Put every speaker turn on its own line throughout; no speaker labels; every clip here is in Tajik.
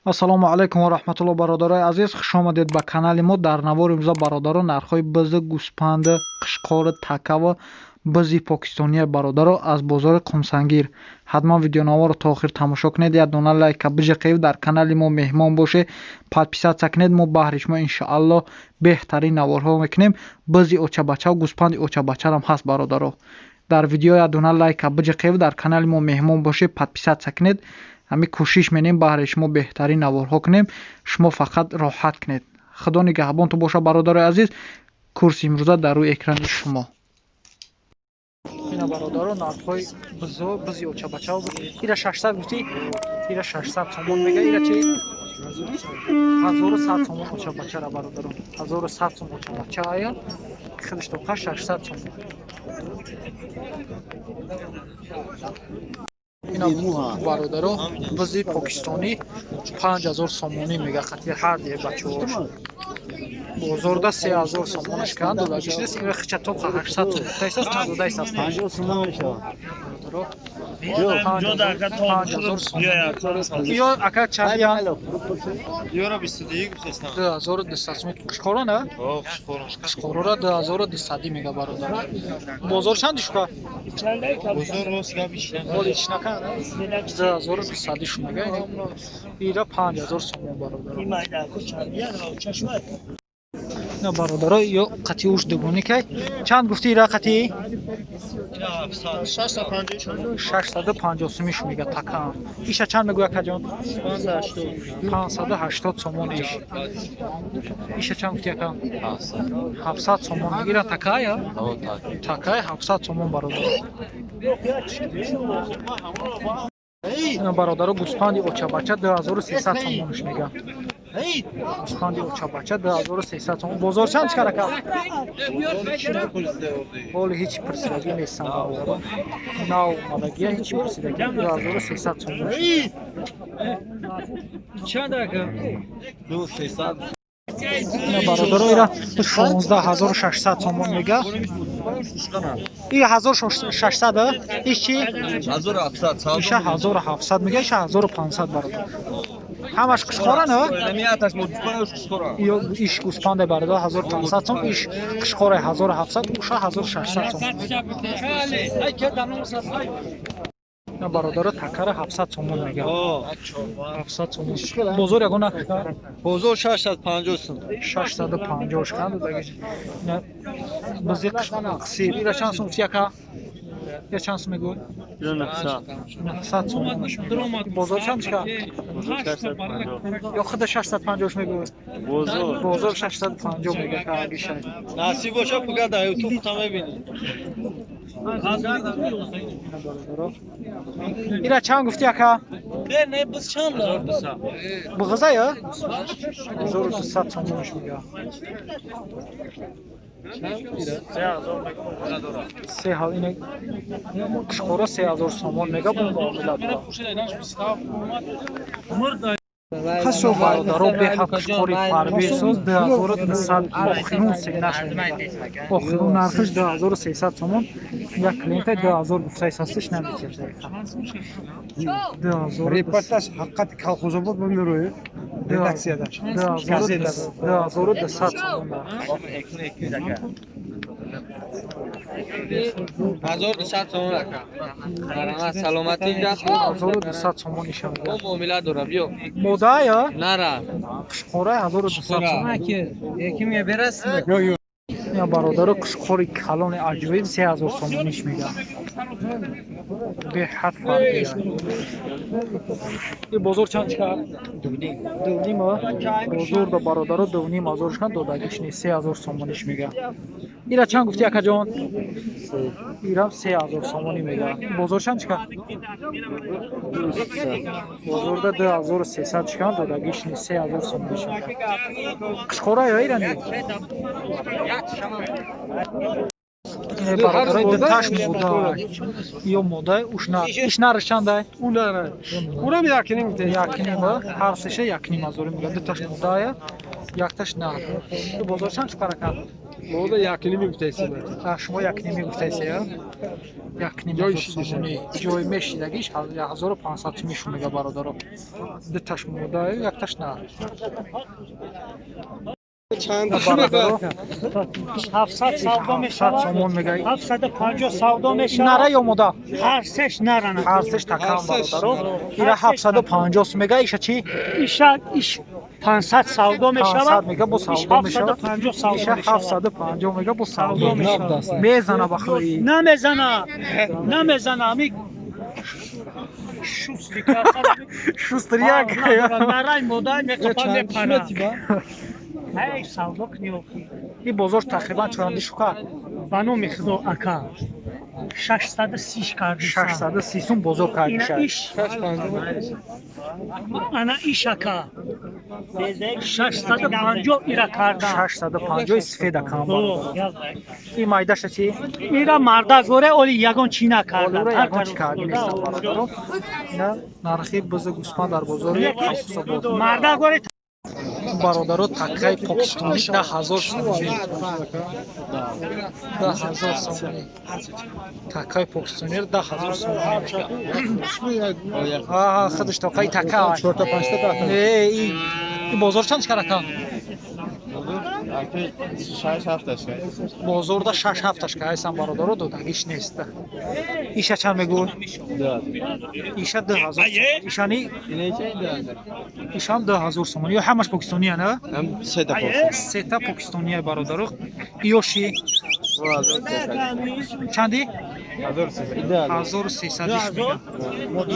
Ассалому алайкум ва раҳматуллоҳ, бародарои азиз, хуш омадед ба канали мо. Дар навори имрӯза, бародаро, нархҳои бизи, гӯспанди, қишқори, такава, бизи покистония, бародаро, аз бозори Қумсангир. Ҳатман видеонаворо то охир тамошо кунед, як дона лайка биҷиқед, дар канали мо меҳмон бошед, подписаться кунед. Мо баҳри шумо, иншоаллоҳ, беҳтарин наворҳо мекунем. Бизи очабача, гӯспанди очабачарам ҳаст, бародаро. Дар видео як дона лайка биҷиқед, дар канали мо меҳмон бошед, подписаться кунед. Ҳамин кӯшиш менем, баҳри шумо беҳтарин наворҳо кунем, шумо фақат роҳат кунед. Худо нигаҳбонтон бошад, бародарои азиз. Курси имрӯза дар рӯи экрани шумо. Ина, бародаро, нархҳои бизо, бизи очабача. Ира 600 гуфтӣ, ира 600 сомон мега. Ира чи? 1100 сомон очабачара, бародаро, 1100 сом очабача ая, худаш тоқа 600 сомон. Ина, бародаро, бизи покистонӣ 5000 сомонӣ мега, қати ҳар дие бачаҳош. Бозорда 3000 сомонаш кан додагиш нест. Ина хича тоқа 800 сом гуфтаистаст, надодаистаст. 5000 сомон. Ё ака, чандиян?
Ёра 22 гуфтестам.
2200 сом. Қишқоро на?
О, қишқоро.
Қишқорора 2200 мега, бародар. Бозор чанд шука?
Бозор рост гап ишна.
Ҳоли ич накан? 2200 шу мега. Ира 5000 сомон, бародар. На, бародаро, ё қатъи уш дугонӣ кай. Чанд гуфти ира қатъи? 650 сумиш мега такаам. Иша чанд мегӯя, акаҷон? 580 сомон иш. Иша чанд гуфти, ака? 700 сомон мегира такая? Такая 700 сомон, бародар. Бародаро, гӯспанди очабача 2300 сомонш мега. Гӯспанди очабача 2300 сомон. Бозор чанд чикар, ака? Ҳоли ҳеҷ пурсидагӣ нестам, бародаро. Нав омадагия, ҳеҷ пурсидагӣ. 2300 сомон.
Чанд, ака? 2300.
Ина, бародаро, ира 16600 сомон мега. И 1600, иш чи?
1700.
Иша 1700 мега, иша 1500, бародар. Ҳамаш қишқора, на?
Намияташ мо гӯспанаш қишқора.
Ё иш гӯспанде, бародар, 1500 сом, иш қишқора 1700, уша 1600 сом. На, бародаро, такара 700 сомон мега. 700 сомон. Бозор ягон нарх?
Бозор 650 сом.
650 шкан додагиш. Бизи қисир. Ира чанд сом яка? Ира чанд сом мегӯй?
900.
900 сомон. Бозор чанд чика?
Бозор 650.
Ё худа 650 мегӯй?
Бозор.
Бозор 650 мега кагиша.
Насиб боша, пуга да YouTube та мебини.
Ира чанд гуфти, ака?
Не, не, биз чанд?
Буғыза ё? 1200 сомонаш мега. Се ҳал ина қишқора 3000 сомон мега, бо муомила дора. Бародаро, беҳад қишқори фарбесоз 2200, охирун сенаш мега. Охирун нархиш 2300 сомон. Як клиента 2000 гуфтаи састиш намекирда. 2200.
Репортаж ҳақиқати колхозобод бимерои редаксияда.
2200 сомон нарх.
1200 сомон, ака. Марҳамат, саломатӣ.
1200 сомон иша мега.
Мо муомила дора, биё.
Мода ё?
Нара.
Қишқора 1200 сомон.
Яки меберасӣ?
Ина, бародаро, қишқори калони аҷоиб 3000 сомониш мега. Беҳад фарқия. И бозор чанд чикар? Дуним. Бозор да, бародаро, дуним ҳазорш кан додагиш нест, 3000 сомониш мега. Ира чанд гуфти, акаҷон? Ира 3000 сомонӣ мега. Бозор чанд чикар? Бозорда 2300 чикан додагиш нест, 3000 сомониш мега. Қишқора ё ира не? Бародарои, дуташ мода. Ё мода, уш нар. Иш нарш чандай?
Унара. Унам якним.
Якним, ҳар сеша якним ҳазорӣ мега. Дуташ модая. Якташ нар. Ин бозор чанд чукар ака?
Мода якними гуфтаисем.
Шумо якними гуфтаисе, якним
Ҷои
ҳазор
шидиша.
сомонӣ. Ҷои мешидагиш 1500 сумишу мега, бародаро. Дуташ мода, якташ нар.
Чанд
Бародаро,
700 савдо
700
мешавад.
сомон мега.
750 савдо мешавад.
Нара ё мода?
Ҳар сеш нарана.
Ҳар сеш такам, бародаро. Ира 750 сум мега, иша чӣ?
Иша иш 500 савдо мешавад.
500 мега, бо савдо мешавад.
750 савдо
Иша
мешавад.
750 мега, бо савдо
Савдо
мешавад.
мешавад.
Мезана ба худои.
Намезана. Намезана. Ами шустрик.
Шустрияк.
Нарай модай меқапа мепара. Эй, савдо кни охи.
Ин бозор тақрибан чанди шука?
Ба номи Худо, ака. 630 карди.
630 сум бозор
Ина
кардиша.
иш. Ана иш, ака. 650 ира кардам.
650 сифеда кам, бародаро. Ин майдаша чӣ?
Ира марда горе, оли ягон чӣ накардам.
Олура ягон чӣ карди нестам, бародаро. Ина нархи бузу гӯсфанд дар бозори Ҳафсобод.
Марда горе.
Бародаро, такаи покистонӣ 10 000 сомонӣ, 10 000 сомонӣ. Такаи покистониро 10 000 сомонӣ мега. Аҳа, худаш тоқаи така.
Чорта, панҷта, даҳта.
Не, и бозор чанд чикар, ака?
Шаш ҳафташ.
Бозорда шаш ҳафташ кайсан, бародаро, додагиш нест. Иша чанд мегӯ? Иша 2000. Ишани? Ишам 2000 сомонӣ. Ё ҳамаш покистония, на?
Сета.
Сета покистония, бародаро. Иёши чанди? 1300-иш мега.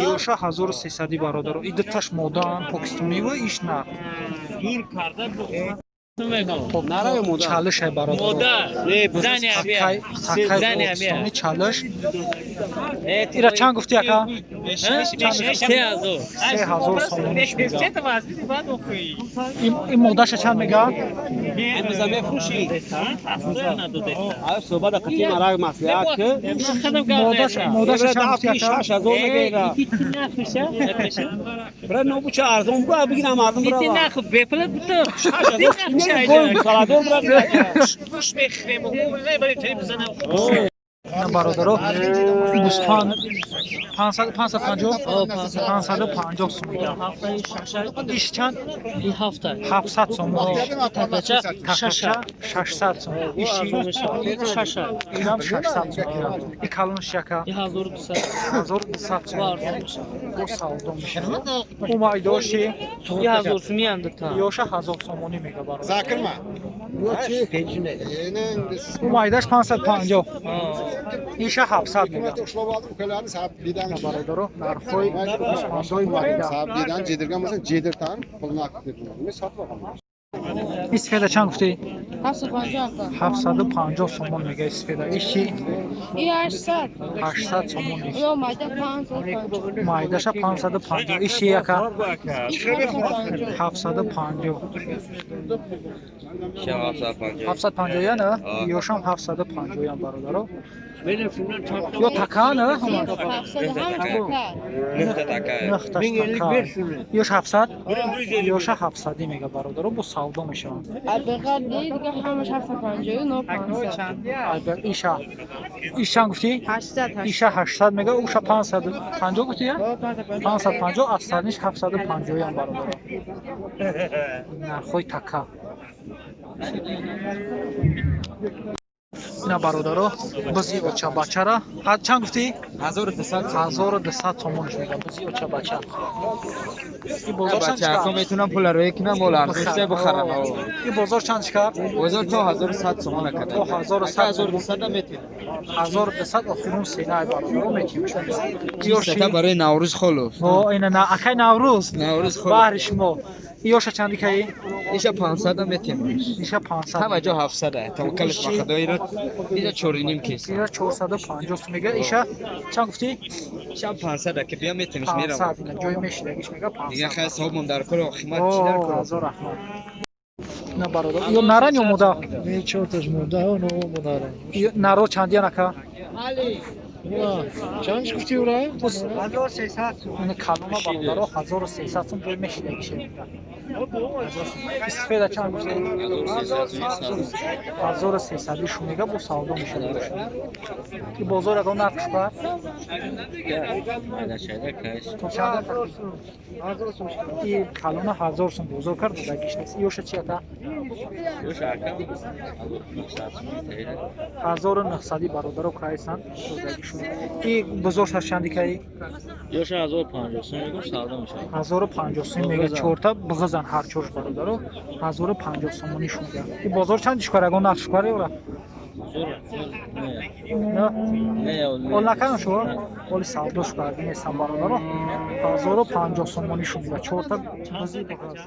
Иёша 1300-и, бародаро. И дуташ модаан покистониву иш на. Чалишай, бародаро. Такай покистони чалиш. Ира чанд гуфти, ака? 3000 сомониш мега. Ин модаша чанд мега?
Суҳбата қатъи марак маслиҳат ки.
Модаша чанд гуфти, ака?
6000 мегира. Бира нобуча арзон буга бигирам, мардум бира. Саладор бира.
Бародаро, гӯсфанд 550, 550 сум мега. Иш чанд? 700 сомон иш. Тақача 600 сом. Иши инам 600 сом. И калонш, яка, 1200 сом. Бо савдо мешавад. У майдоши ёша 1000 сомонӣ мега, бародар. У майдаш 550, иша 700 мега. Бародаро, нархҳои гӯсфандҳои майда. Ин сифеда чанд гуфтӣ? 750 сомон мега исфеда. Иши? 800 сомон иш. Майдаша 550. Иши, яка, 750. 750 на? Ёшам 750-ям, бародаро. Ё така на ҳамаш? Нӯҳташ така. Ёш 700, ёша 700-ӣ мега, бародаро, бо савдо мешаванд. Иша, иш чанд гуфтӣ? Иша 800 мега, уша 550 гуфтӣ, я 550, афсарниш 750-ям, бародаро. Нархҳои така. Ина, бародаро, бузи очабачара чанд гуфтӣ? 1200 сомонш мега бузи очабача. И бозор чанд
Бачаҳо метунам пула рӯй кунам, мол арзишта бихарам.
И бозор чанд шикар?
Бозор то 1100 сомон карда.
То 1100.
1200 метин.
1200 охирун сенай, бародаро, метим.
Ёши барои Наврӯз холов.
О, ина на акай Наврӯз.
Наврӯз холов.
Баҳри шумо. Ёша чанди каи?
Иша 500 метим.
Иша 500.
Ҳама ҷо 700. Таваккалаш ба Худо, ира иша 4.5 кис.
Ира 450 мега. Иша чанд гуфтӣ?
Иша 500 ки бия метимш мерам.
500 ина ҷои мешидагиш мега 500.
Дига хай савобмон дар кор химат чӣ дар кор.
Ҳазор раҳмат. На, бародар, ё наран ё мода?
Не, чорташ мода, оно нара.
Наро чандиян, ака?
Чанд гуфти ура?
1300 сум.
Ин калома бародаро 1300 сум ҷой мешидаги шерида. Сафеда чанд гуфти? 1300 шу мега бо савдо мешуда. Ки бозор ягон нарх шуд? То чанд? И калона 1000 сум бозор кард, додагиш нест. Ёша чи ата? 1900 бародаро кайсан додагишон. И бозорша чанди кай?
Ёша 1050 сум мегӯм, савдо мешавад.
1050 сум мега, чорта бғызан ҳар чорш бародаро 1050 сомонӣ шуд. И бозор чанд шукар, ягон нарх шукар ёра? Ол накардам шумо? Оли савдо шукар нестам бародаро. 1050 сомонӣ шуд, чорта бғизи бғыз.